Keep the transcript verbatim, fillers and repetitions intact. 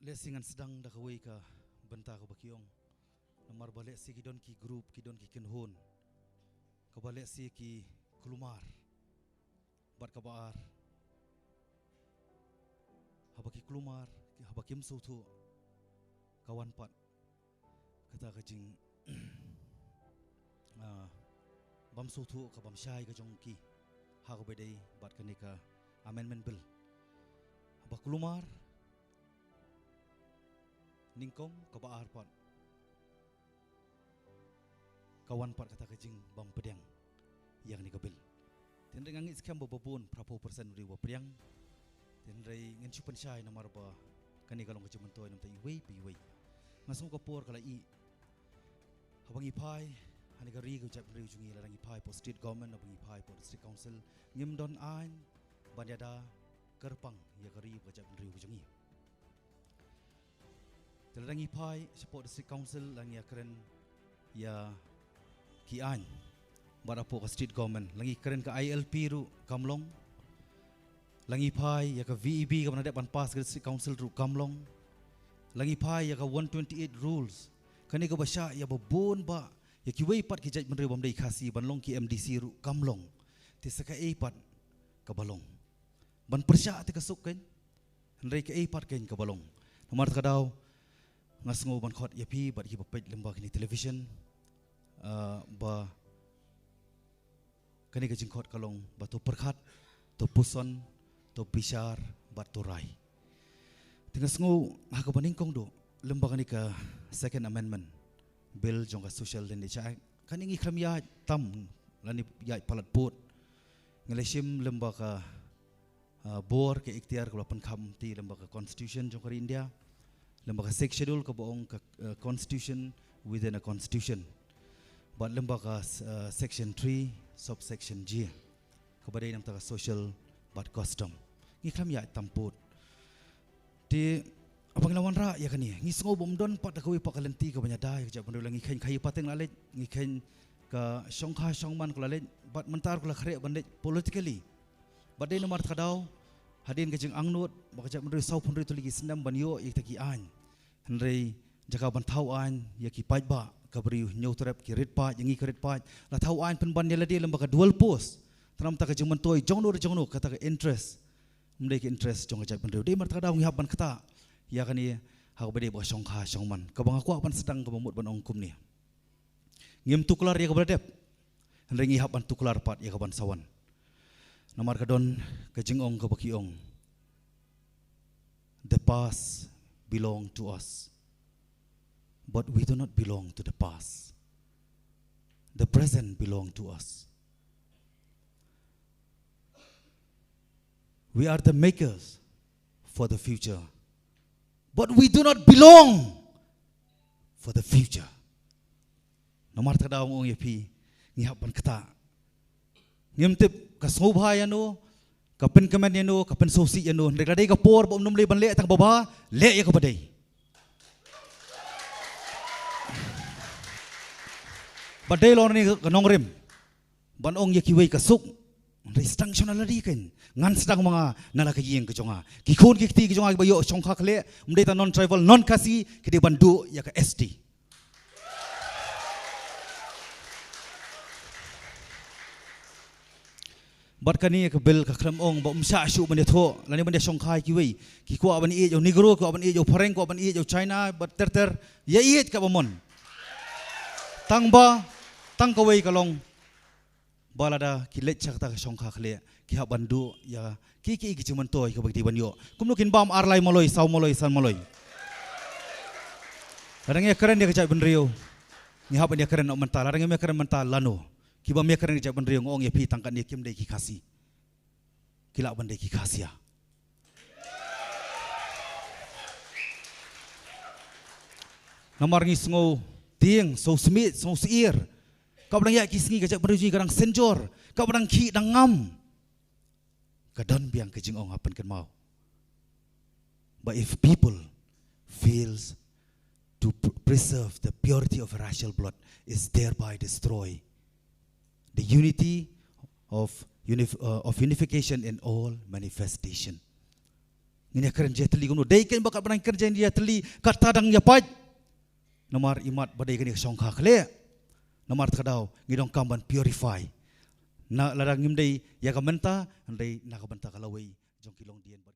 Lehse ngan sdang da kawei ka bynta kaba ki ong. Namar ba lehse ki don ki group, ki don ki kynhun, kaba lehse ki kulmar bad kaba ar. Haba ki kulmar, haba kim sngewthuh, ka wan pat kata ka jing, ah, bym sngewthuh, ka bym shai ka jong ki ha kaba dei bad kane ka amendment bill. Haba kulmar, nyngkong, kaba ar pat, ka wan pat kata ka jingbym pdiang ïa kane ka bill. Te hynrei nga ngeit skhem ba bun, phra phew percent u dei uba pdiang. Te hynrei ngin shu pynshai namar ba kane ka long ka jingmyntoi na bynta iwei pa iwei. Nga sngew ka por ka la ih. Haba ngi phai ha kane ka ri ka jaitbynriew jong ngi, lada ngi phai hapoh state government, haba ngi phai hapoh district council, ngim don aiñ ban ïada kyrpang ïa ka ri ka jaitbynriew jong ngi. Te lada ngi phai shapoh district council, la ngi ïakren ïa ki aiñ bad hapoh ka state government, la ngi kren ka I L P ruh kam long. La ngi phai ïa ka V E B kaba la dep ban pass ka district council ruh kam long. La ngi phai ïa ka one twenty-eight rules, kane kaba shah ïa ba bun bah ïa kiwei pat ki jaitbynriew bym dei Khasi ban long ki M D C ruh kam long. Te sa kaei pat kaba long? Ban pyrshah te ka suk kein. Hynrei kaei pat kein kaba long? Namar kata ka daw nga sngew ban khot ïa phi bad kiba peit lyngba kine ki television, ah, ba kane ka jingkhot ka long ba to pyrkhat, to puson, to bishar bad to rai. Te nga sngew ha kaba nyngkong duh, lyngba kane ka Second Amendment Bill jong ka Social Lineage Act, kane ngi khlem ïaid tam lane ïaid palat pud. Ngi la shim lyngba ka, ah, bor ka iktiar kaba la pynkham te lyngba ka Constitution jong ka ri India, lyngba ka Sixth Schedule kaba ong ka, ah, Constitution within a Constitution, bad lyngba ka, ah, Section three, Subsection G, kaba dei na bynta ka social bad custom. Ngi khlem ïaid tam pud. Te haba ngi la wanrah ïa kane, ngi sngew ba ym don pat da kawei pat ka lynti kaban ïada ïa ka jaitbynriew. La ngi kheiñ khaïi pateng la leit, ngi kheiñ ka shongkha shongman ka la leit, bad mynta ruh ka la khreh ban leit politically. Bad dei namar kata ka daw, hadien ka jingangnud ba ka jaitbynriew saw phew hynriew tylli ki snem ban ïoh ïa kita ki aiñ, hynrei jaka ban thaw aiñ ïa ki paidbah, ka briew Hynñiewtrep, ki rit paid, ïa ngi ki rit paid, la thaw aiñ pynban ïa lade lyngba ka dual post. Te namar kata ka jingmyntoi jongno re jongno, kata ka interest ym dei ka interest jong ka jaitbynriew. Dei namar kata ka daw ngi hap ban ktah ïa kane ha kaba dei ba ka shongkha shongman. Kaba nga kwah ban sdang kaba mut ban ong kumne: ngim tuklar ïa kaba la dep, hynrei ngi hap ban tuklar pat ïa kaban sa wan. Namar ka don ka jingong kaba ki ong, "The past belong to us, but we do not belong to the past. The present belong to us. We are the makers for the future, but we do not belong for the future." Namar kata ka daw nga ong ïa phi, ngi hap ban ktah. Ngim tip ka sngewbha ïano, ka pynkmen ïano, ka pynsngewsih ïano, hynrei ka dei ka por ba ym nym lei ban leh tang ba bha, leh ïa kaba dei. Ba dei long ne ka nongrim ban ong ïa kiwei ka suk, hynrei sdang shon na lade kein. Ngan sdang ma nga na la ka ïing ka jong nga. Ki khun ki kti ki jong nga kiba ïoh shongkha khleh, ym dei tang non-tribal, non-Khasi, ki dei ban duh ïa ka S T. Bad kane ka bill ka khlem ong ba ym shah shuh ban ïathuh lane ban ïashongkha ïa kiwei. Ki kwah ban ïeit ïa u Negro, ki kwah ban ïeit ïa u Phareng, ki kwah ban ïeit ïa u China, bad ter ter, ïa ïeit kaba mon. Tang ba, tang kawei ka long ba lada ki leit sha kata ka shongkha khleh, ki hap ban duh ïa ki, ki, ki jingmyntoi kaba ki dei ban ïoh. Kumno kin bam ar lai maloi, saw maloi, san maloi? Lada ngi ïakren ïa ka jaitbynriew, ngi hap ban ïakren noh mynta. Lada ngim ïakren mynta, lano? Ki bym ïakren ïa ka jaitbynriew, nga ong ïa phi, tang katne kim dei ki Khasi. Ki lah ban dei ki Khasia. Namar ngi sngew tieng, sngew smit, sngew syier. Kaba dang ïaid ki sngi ka jaitbynriew jong ngi ka dang synjor, kaba dang khih dang ngam. Ka don biang ka jingong ha pynkynmaw ba if people fails to pr-, preserve the purity of racial blood, is thereby destroy the unity of unif-, uh, of unification in all manifestation. Ngin ïa kren jingïatylli kumno? Dei kein ba katba nang kren jingïatylli, kata dang ïa pait. Namar imat ba dei kane ka shongkha khleh. Namar kata ka daw ngi donkam ban purify. Na lada ngim dei ïa ka mynta, hynrei na ka bynta ka lawei jong ki longdien bad